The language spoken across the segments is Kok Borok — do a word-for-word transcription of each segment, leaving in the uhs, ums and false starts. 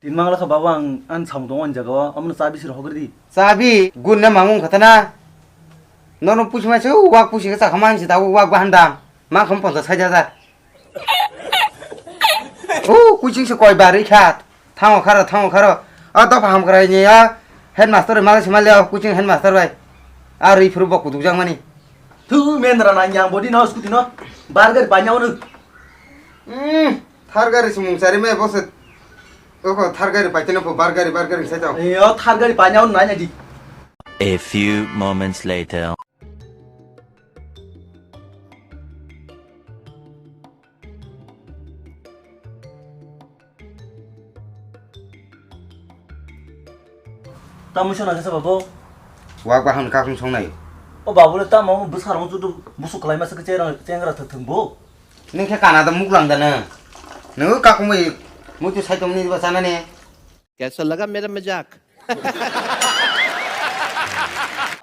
Tin mangla kha baba, ang, ang samung tongo ani jaga o, omono chabi sir hogri di. Chabi gun na mangmung kha ta na. Nono pusi mai se wak pusi kha chakha man si ta wak bahan dam. Ma kham ponchas sait hajar. O kuching se koi bari kha. Thango kharo, thango kharo. A dopha hamkrai ni a headmaster mala si mali a kuching headmaster bai. A ri phuru bok kuduk jang mani. Thu mendra na yang body no scooty no. Bar gari panya onu. Hmm. Thar gari sumung sari mai bose. Oko thar gari paiteno po bar gari bar gari sai tong. Yo thar gari panya onu nanya di. A few moments later. Tamo sona kasa babo. Wak bahang kakung songnai. O babu le tamo bwsarong chudu busuk khlai masa ke cherang chengra thwthwng bo. Nung khe kana da muklang da nung. Nung kakung bai muitu sai tong ni ba sana ne. Kaisa laga mera majak?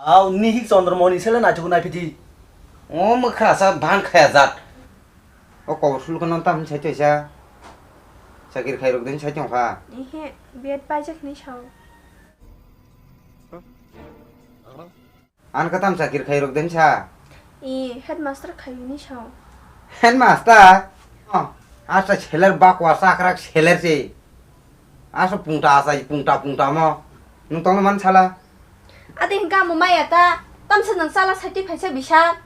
Au ni hik Chandramoni sele na chuku nai piti. O mukha sa bhan khaya jat. O kobor sul kono tam sai toisa. Chakir khairok din sai tong kha. Ehe, B Ed paijak ni sao. An katam chakir khairok din sa. E, headmaster khayuni sao. Headmaster? Oh, asa seler bakwa sakrak seler se. Asa pungta asa pungta pungta mo. Nung tongno man sala. Ade hingka amo maya ta, tamsa nang sala sati phaisa bisa.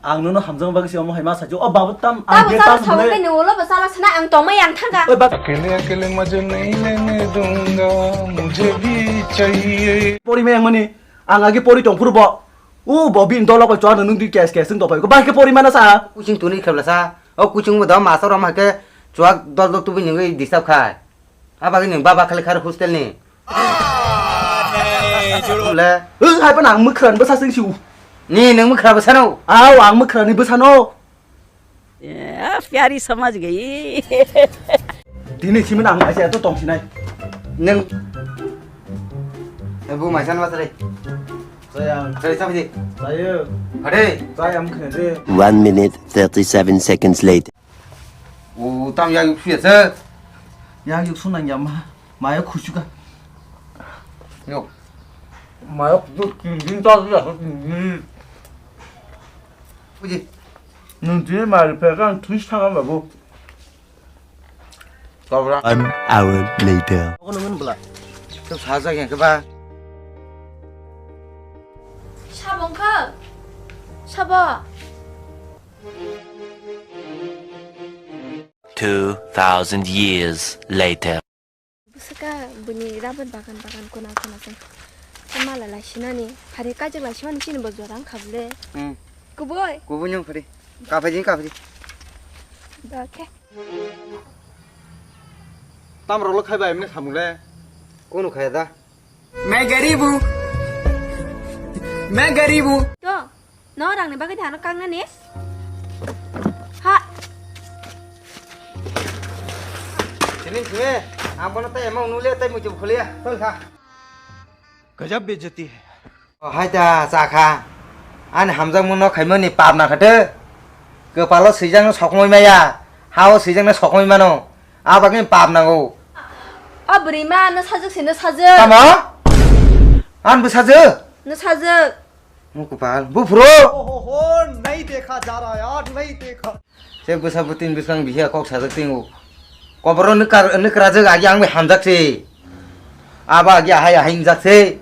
Ang nono hamjang bagwi se omo hai ma sajo. O baba tam ang Tabo ge sala tam sao hwnwi. Ke ni ulo ba sala sana ang tongma yang thangka. Oi bak. अकेले अकेले मजे नहीं लेने दूंगा, मुझे भी चाहिए। Pori mai ang mani, ang agi pori tong phuru bo. O bo bin dolo ko chwa nung di kes kes tong pai. Ko bai ke pori mana sa. Kuching tuni khebla sa. O kuching mo da master ram ha ke chwa dol dol tu bin ngi disturb khai. Abagwi nwng baba khali khar hostel ni. Le. Wng hai phano ang mwkhran bwsa swng si u. Ni nwng mwkhra bwsano? Au, ang mwkhrani bwsano. Eh, pyari samajh gayi. Tini simin ang aise eto tong sinai. Nwng. Eh, bu maisan bwsa re. Sayang. Chai sabi di. Sayo. Hade. Sayang khne de. One minute, thirty-seven seconds later. O tam yak yuk suya se. Yak yuk sunang ya ma. Maya khusuka. Yo. Maya khusu tin din ta ya tin din. Uji. Nung tini mal pekan tris thanga babu. Kobra. One hour later. Kono ngun bla. To saja yang ke ba. Sabong kha. Sabo. Two thousand years later. Bwswka bini rabar bagan bagan kona kona se. Mala laisinani, hari kajak laisimani chini bo jora wngkha bwle. Hmm. Kubui. Kubui nyong phari. Kaphai jing kaphai jing. Ba khe. Tamrok lo khaibai mne samung le. Kunu khaya da? मैं गरीब हूँ, मैं गरीब हूँ। To, no rangni bagwi thangno kangnani? Ha. Sini sini, ang bono tai emang nule tai muchum khulia, tol kha. गजब बेइज्जती है। O hai ta cha kha. Ani hamjakmano khaimani pap na kha te. Kwpalo swijak no sokmoi maya. Hao swijak no sokmoi mano. A bagwi pap nango. O bwrwi ma, no sajwk se, no sajwk. Tamo? An bwsajwk? No sajwk. Mo kwpal. Buphuru. ओहो, नहीं देखा जा रहा यार, नहीं देखा। Se bwsa bwtwini bwskang bihiya kok sajak tingo. Koboro nukar-, nukrajwk agi ang bai hamjak se. Abo agi ahai ahai wngjak se.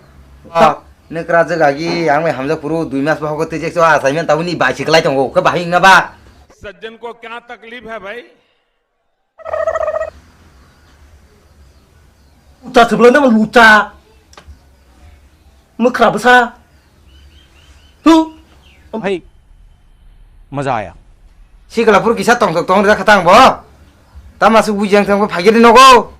Ah, nukrajwk agi ang bai hamjak phuru dui mas bohogo twijak se, ah, assignment tabuni bai se kwlai tongo. Khe bahai wngna ba? सज्जन को क्या तकलीफ है भाई? Lucha se bwlai nama lucha. Mwkhra bwsa. Thu. भाई, मजा आया। Sikla phuru kisa tongthok tong rwjak kha tang bo. Tama se bujang tang bo phaikhe de nogo.